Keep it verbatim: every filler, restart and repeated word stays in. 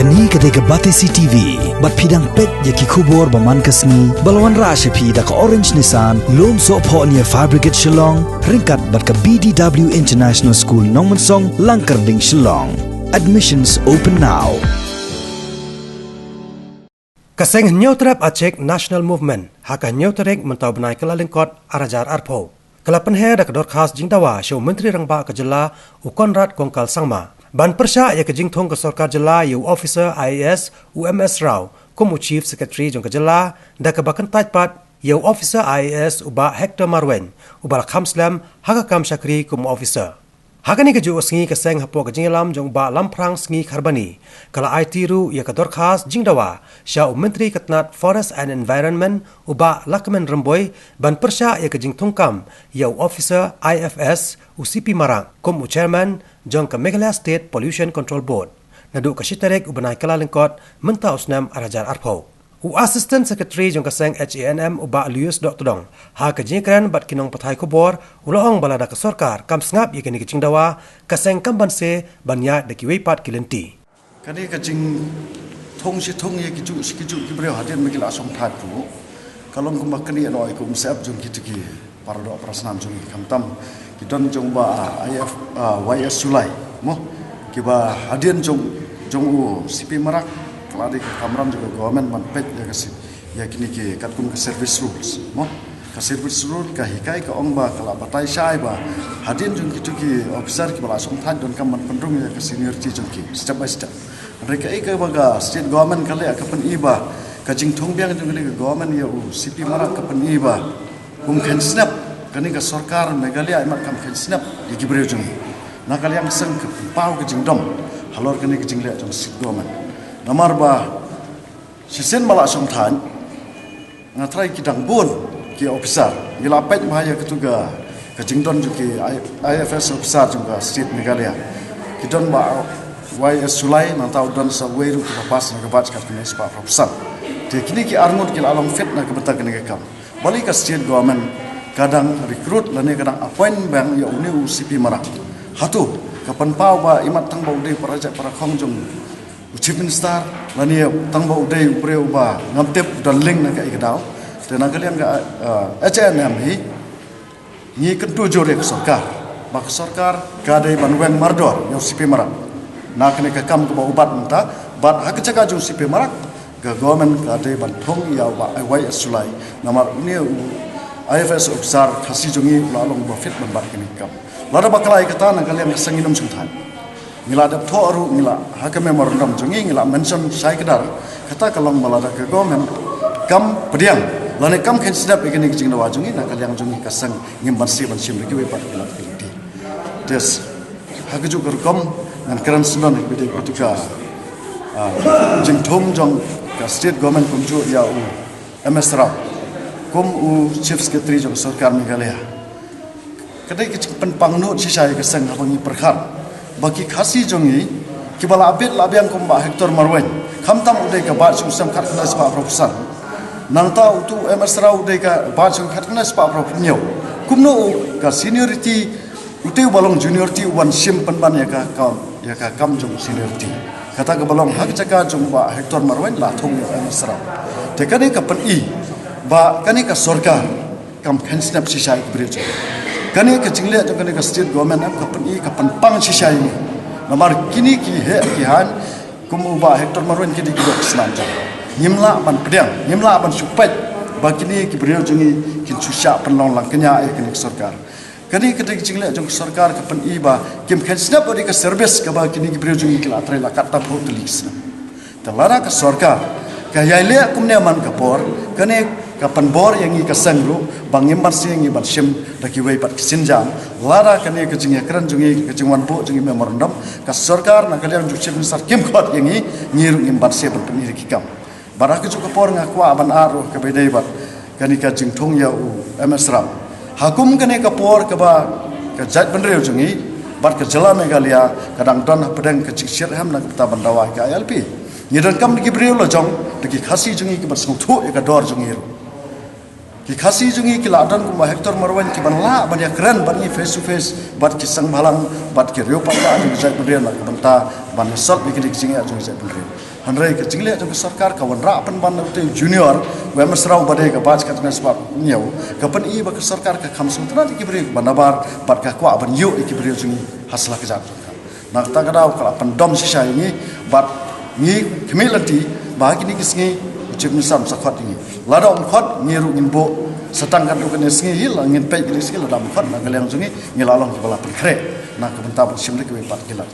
Kane ka dei ka Batesi T V, bad phi dang peit ïa ki khubor ba man ka sngi, ba la wanrah sha phi da ka Orange Nissan, Lumsohphoh near Fire Brigade Shillong, ryngkat bad ka B D W International School Nongmensong, Langkyrding, Shillong. Admissions open now. Ka seng Hynñiewtrep Achik National Movement, ha ka hynñiew tarik mynta u bnai Kyllalyngkot ar hajar arphew, ka la pynher da ka dorkhas jingdawa sha u Myntri Rangbah ka jylla u Conrad Kongkal Sangma, ban pyrshah ïa ka jingthung ka sorkar jylla ïa u officer I A S u M S Rao kum u Chief Secretary jong ka jylla, da kaba kyntait pat ïa u officer I A S u Bah Hector Marwein, uba la kham slem ha ka kam shakri kum u officer. Ha kane kajuh ka sngi ka seng hapoh ka jingïalam jong u Bah Lamphrang Sngi Kharbani, ka la aiti ruh ïa ka dorkhas jingdawa sha u Myntri ka tnat Forest and Environment u Bah Lahkmen Rymbui ban pyrshah ïa ka jingthungkam ïa u officer I F S u C P Marak kum u Chairman jong ka Meghalaya State Pollution Control Board, naduh ka shi tarik u bnai Kyllalyngkot mynta u snem ar hajar arphew. U Assistant Secretary jong ka seng H A N M u Bah Louis Dohtdong, ha ka jingkren bad ki nongpathai khubor, u la ong ba lada ka sorkar kam sngap ïa kane ka jingdawa, ka seng kam banse ban ïaid da kiwei pat ki lynti. Kane ka jingthung shi thung ïa kijuh shi kijuh ki briew hadien ba ki la shongthait ruh, ka long kumba kane noh ïa ka umsyep jong kito ki para doh para snam jong ngi, khamtam ki don jong ba, ah, I F, ah, Y S July, mo, kiba hadien jong, jong u C P Marak, ka la dei ka kamram jong ka government ban peit ïa ka si-, ïa kine ki katkum ka service rules, mo. Ka service rule ka hikai ka ong ba, ka la batai shai ba hadien jong kito ki officer kiba la shongthait donkam ban pynrung ïa ka seniority jong ki step by step. Hynrei kaei kaba ka state government ka leh, ka pyni ba ka jingthung biang jong kane ka government ïa u C P Marak ka pyni ba um kheiñ snep, kane ka sorkar Meghalaya imat kam kheiñ snep ïa ki briew jong ngi. Na ka liang seng ka pynpaw ka jingdom halor kane ka jingleh jong state government. Namar ba shisien ba la shongthait, nga tharai ki dang bun ki officer, ngi la peit bha ïa katu ka, ka jingdon jong ki I-, I F S officer jong ka state Meghalaya. Ki don ba Y S July, nangta u don sa uwei ruh kaba pass na ka batch khatkhyndai spah phraphew san. Te kine ki arngut ki la long fit na ka bynta kane ka kam. Balei ka state government ka dang recruit lane ka dang appoint biang ïa une u C P Marak? Hato ka pynpaw ba imat tang ba u dei para jait para khong jong u Chief Minister, lane tang ba u dei u briew ba ngam tip u don link na kaei ka daw? Te na ka liang ka, ah, H A N M hi, ngi kyntu jur ïa ka sorkar ba ka sorkar ka dei ban weng mardor ïa u C P Marak na kane ka kam kaba u bat mynta, bad ha ka jaka jong u C P Marak, ka government ka dei ban thung ïa u Bah Y S July, namar une u I F S officer Khasi jong ngi u la long ba fit ban bat kane ka kam. Lada bakla ïa kata, na ka liang ka seng ngin ym shongthait. Ngi la dep thoh ruh, ngi la, ha ka memorandum jong ngi ngi la mention shai kdar, kata ka long ba lada ka government kam pdiang lane kam kheiñ snep ïa kane ka jingdawa jong ngi, na ka liang jong ngi ka seng ngim banse ban shim da kiwei pat ki lad ki lynti. Te ha kajuh ka rukom ngan kren sngewbha ïa katu ka, ah, jingthung jong ka state government kumjuh ïa u M S Rao kum u Chief Secretary jong ka sorkar Meghalaya. Ka dei ka jingpynpang nud shisha ïa ka seng haba ngi pyrkhat ba ki Khasi jong ngi kiba la bit la biang kum Bah Hector Marwein, khamtam u dei ka batch jong u snem khatkhyndai spah phraphew san. Nangta utu u M S Rao u dei ka batch jong u khatkhyndai spah phraphew hynñiew. Kumno u ka seniority, ute uba long juniority u wan shim pynban ïa ka kam, ïa ka kam jong seniority. Kata kaba long ha ka jaka jong Bah Hector Marwein la thung ïa u M S Rao. Te kane ka pyni ba kane ka sorkar kam kheiñ snep shisha ïa ki briew jong ngi. Kane ka jingleh jong kane ka state government em ka pyni ka pynpang shisha ïa ngi. Namar kine ki heh ki haiñ kum u Bah Hector Marwein ki dei ki doh ki snam jong ngi. Ngim lah ban pdiang, ngim lah ban shu peit ba kine ki briew jong ngi kin shu shah pynlong lang kñia ïa kane ka sorkar. Kane ka dei ka jingleh jong ka sorkar ka pyni ba kim kheiñ snep ïa ka service kaba kine ki briew jong ngi ki la trei la kat ta phew tylli ki snem. Te lada ka sorkar ka ïai leh kumne man ka por, kane ka pynbor ïa ngi ka seng ruh ba ngim banse ngi ban shim da kiwei pat ki sienjam. Lada kane ka jingïakren jong ngi, ka jingwan buh jong ngi memorandum, ka sorkar na ka liang jong u Chief Minister kim khot ïa ngi, ngi ruh ngim banse ban pyni da ki kam. Bad ha kajuh ka por nga kwah ban add ruh kaba ïadei bad kane ka jingthung ïa u M S Rao. Ha kum kane ka por kaba ka jaitbynriew jong ngi bad ka jylla Meghalaya ka dang don hapdeng ka jingshitrhem na ka bynta ban dawa ïa ka I L P. Ngi donkam da ki briew la jong, da ki Khasi jong ngi kiban sngewthuh ïa ka dor jong ngi ruh. Ki Khasi jong ngi ki la don kumba Hector Marwein ki ban lah ban ïakren bad ngi face to face bad ki seng bhalang bad ki riew paidbah jong ki jaitbynriew na ka bynta ban solve ïa kine ki jingeh jong ki jaitbynriew. Hynrei ka jingleh jong ka sorkar ka wanrah pynban na u Junior, u M S Raw ba dei ka batch ka tnga spah ñiew, ka pyni ba ka sorkar ka kham sngewtynnat ïa ki briew ba nabar bad ka kwah ban ïoh ïa ki briew jong ngi ha sla ka jait. Na kata ka daw ka la pyndom shisha ïa ngi bad ngi khmih lynti ba ha kine ki sngi u Chief Minister un sa khot ïa ngi. Lada um khot, ngi ruh ngin buh sa tang katto katne sngi hi, la ngin peit kine ki sngi, lada um khot na ka liang jong ngi, ngi la long kiba la pynkhreh na ka bynta ban shim da kiwei pat ki lad.